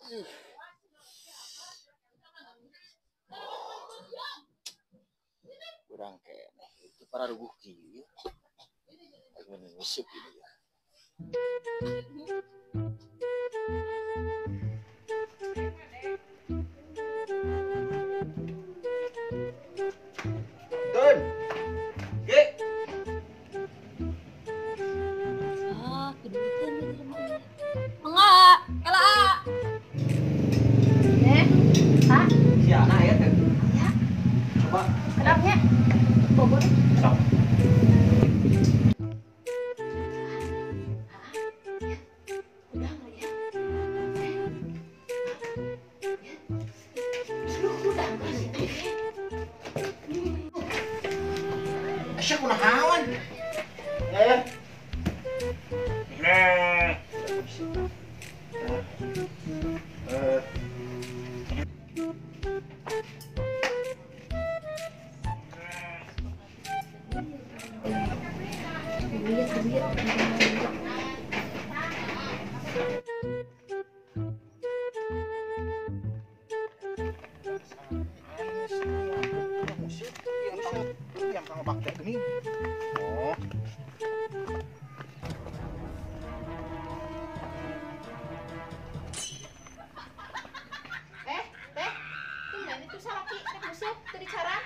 Kurang keneh itu para ruguh kieu. Aing mending nguseup ini ya. Tun. Ge. Ah, kedudukan di rumah ini. Enggak, kela. Eh, Pak. Si anak ya teh. Ya. Coba. Kedapnya. Bogor. Sok. Udah nggak ya? Aduh, udah nggak sih? Asya kunaon? Eh. Duit, duit. Yang kang bakte geuning. Oh. Eh, teh. Tumben itu salaki rek nguseup teu dicara.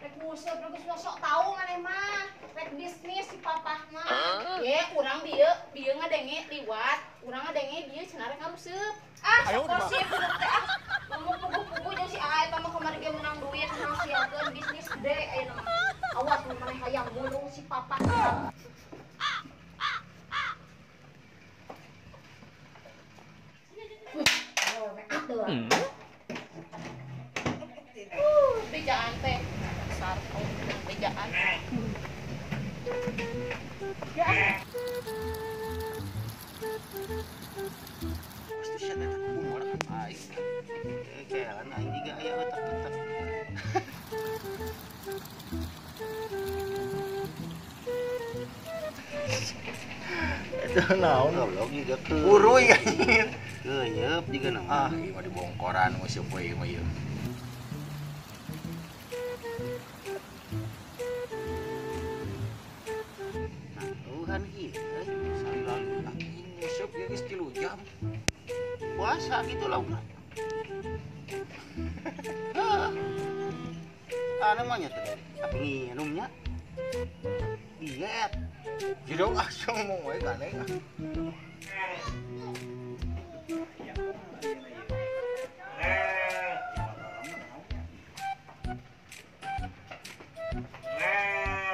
Rek nguseup rek geus sok tau maneh mah. Rek bisnis si papah mah. Ye, urang dieu, dieu ngadenge liwat, urang ngadenge dieu cenah rek ngaruseup. Ah, sok gosip hidup teh ah. Ngomong puguh-puguh jeung si Aa eta mah kamari ge meunang duit ngasiakeun bisnis gede ayeuna mah. Awas mun maneh hayang mulung si papah. Bejaan teh besar kau bejaan. Ya. Pasti sia eta kumaha aing. Kelan aing juga aya otak-otak. Eta naon Goblok juga ke. Uruy anjir. Keuyeup juga naon. Ah, ieu mah dibongkoran nguseup we ieu mah ieu. Tuhan ieu Salilalu anjing nguseup ieu geus 3 jam. Puasa gitu lah udah. Hah. Ah namanya teh tapi nginumnya diet. Jadi ah ngomong wae gane ah.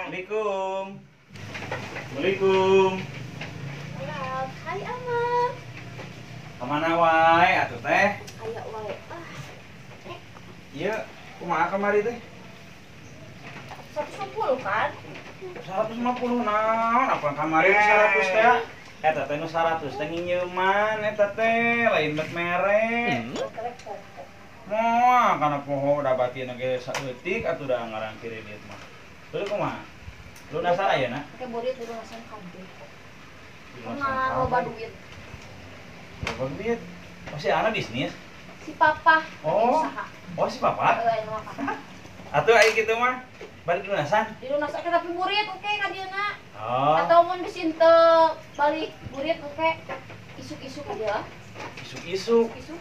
Assalamualaikum. Assalamualaikum. Hai Amar. Kemana wae atuh teh? Aya wae. Ah. Ieu kumaha kamari teh? 150 kan? 150 naon apa kamari 100 teh? Eta teh nu 100 teh nginjeuman eta teh lain bet mere. Moal kana poho da batin ge saeutik atuh da ngarang kredit mah. Terus kumaha? Lunasan ayeuna? Oke, burit lunasan kabeh. Kumaha loba duit? Loba duit. Oh, si Ana bisnis? Si papa. Oh. Oh, si papa? Heeh, anu papa. Atuh aya kitu mah. Balik lunasan? Dilunasan tapi burit oke ka dieuna. Oh. Atau mun bisi henteu balik burit oke. Isuk-isuk aja. Isuk-isuk. Isuk.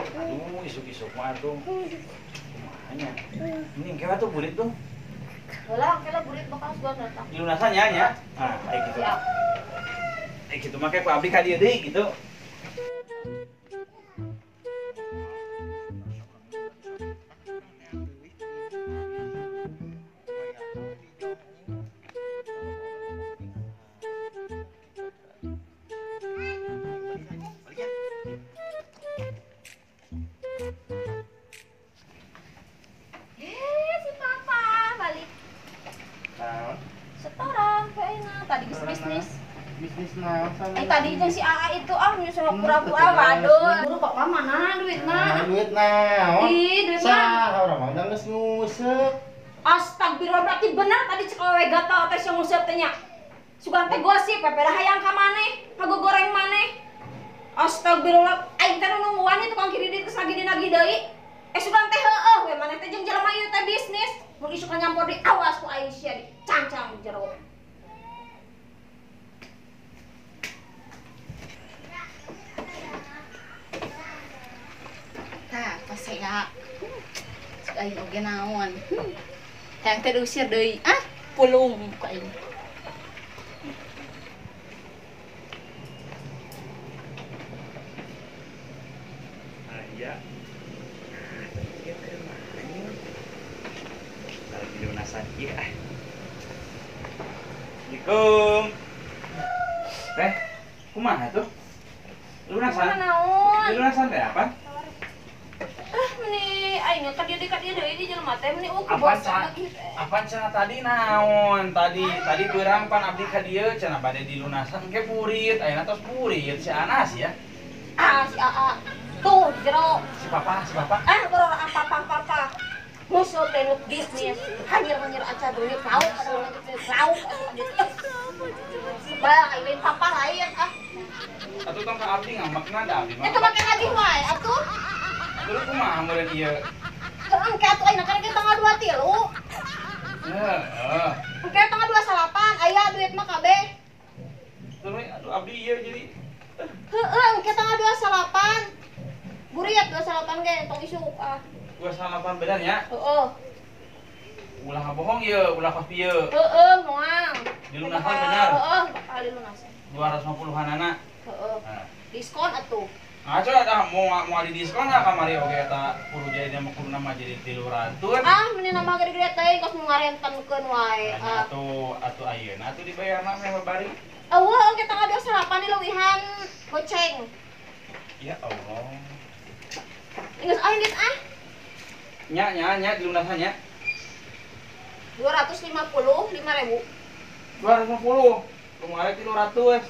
Aduh, isuk-isuk mah atuh. Kumaha nya? Mending kewa tuh burit tuh. Heula, oke lah burit bakal sugan datang. Dilunasan nya nya. Nah, aya kitu. Siap. Eh kitu mah ku abdi ka dieu deui gitu. Si papa balik. Naon? Setoran kayaknya tadi geus bisnis. Bisnis naon sama? Eh tadi jeung si AA itu ah nyusul pura-pura waduh. Buru papa mana duitna? Duit naon? Ih, duit mah. Saha urang mah geus nguseup. Astagfirullah berarti bener tadi cek awewe gatal teh sia nguseup teh nya. Sugan teh gosip pepe hayang ka maneh, kagogoreng maneh. Astagfirullah, Aing teh nu nungguan ieu tukang kredit geus nagih-nagih deui. Sugan teh heueuh we maneh teh jeung jelema ieu teh bisnis. Mun isuk nyampur di awas ku aing sia dicancang di jero. Tah, pasea. Cek aing oge naon. Hayang teh diusir deui. Ah, pulung ku aing. Aya. Ieu keur mana? Lagi lunasan ieu ah. Assalamualaikum. Teh, kumaha tuh? Lunasan? Naon? Lunasan teh apa? Ah, meni aing ka dieu deui di jelema teh meni ukur bosan. Apaan cenah tadi naon? Tadi beurang pan abdi ka dieu cenah bade dilunasan engke purit, ayeuna tos purit si Anas ya. Ah, si Aa. Tuh, jero. Si papa, si papa. Ah, boro apa-apa. Musuh teh nu bisnis. Hanyir-hanyir aca duit lauk, duit lauk. Bah, aing papa lain ah. Atuh tong ka abdi ngambekna da abdi mah. Eta make lagi wae atuh. Terus kumaha meureun ieu? Heuh, engke atuh ayeuna kan tanggal 23. Heeh. Engke tanggal 29 aya duit mah kabeh. Terus aduh abdi ieu jadi heueuh engke tanggal 29. Buriat 28 ge tong isuk ah. 28 bener ya? Heeh. Ulah bohong ieu, ulah kos ieu. Heeh, moal. Dilunasan bener. Heeh, bakal dilunasan. 250-anana. Heeh. Diskon atuh. Ngaco dah mau di diskon lah kamari oge eta kudu jadi mah kudu nama jadi 300. Ah, meni nama gede-gede teh kos nu ngarentenkeun wae. Atuh atuh ayeuna atuh dibayarna meh babari. Eueuh engke tanggal 28 dileuwihan goceng. Ya Allah. Geus aing dit ah. Nya nya nya dilunasan nya. 255.000. 250. Kemarin 300.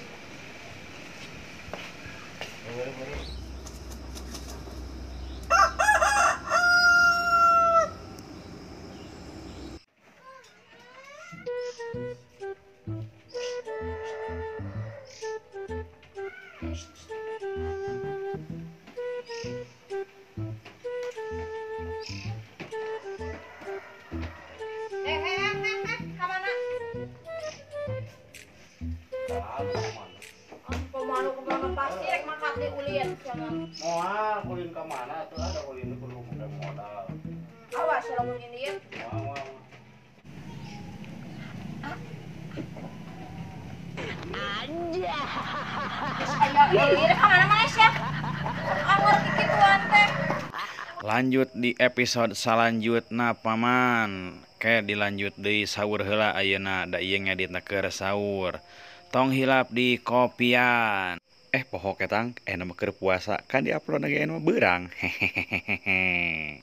Kamana? Kemana pasti rek makat di ulin sama. Moal ulin ka mana atuh ada ulin kudu make modal. Awas lamun ini ya. Moal. Aja. Ayo ieu rek ka mana maneh sia? Anggur kikituan teh. Lanjut di episode salanjutna paman. Ke dilanjut deui sahur heula ayeuna da ieu ngeditna keur sahur. Tong hilap di kopian. Poho ketang, nama keur puasa kan diupload lagi mah beurang. Hehehehe.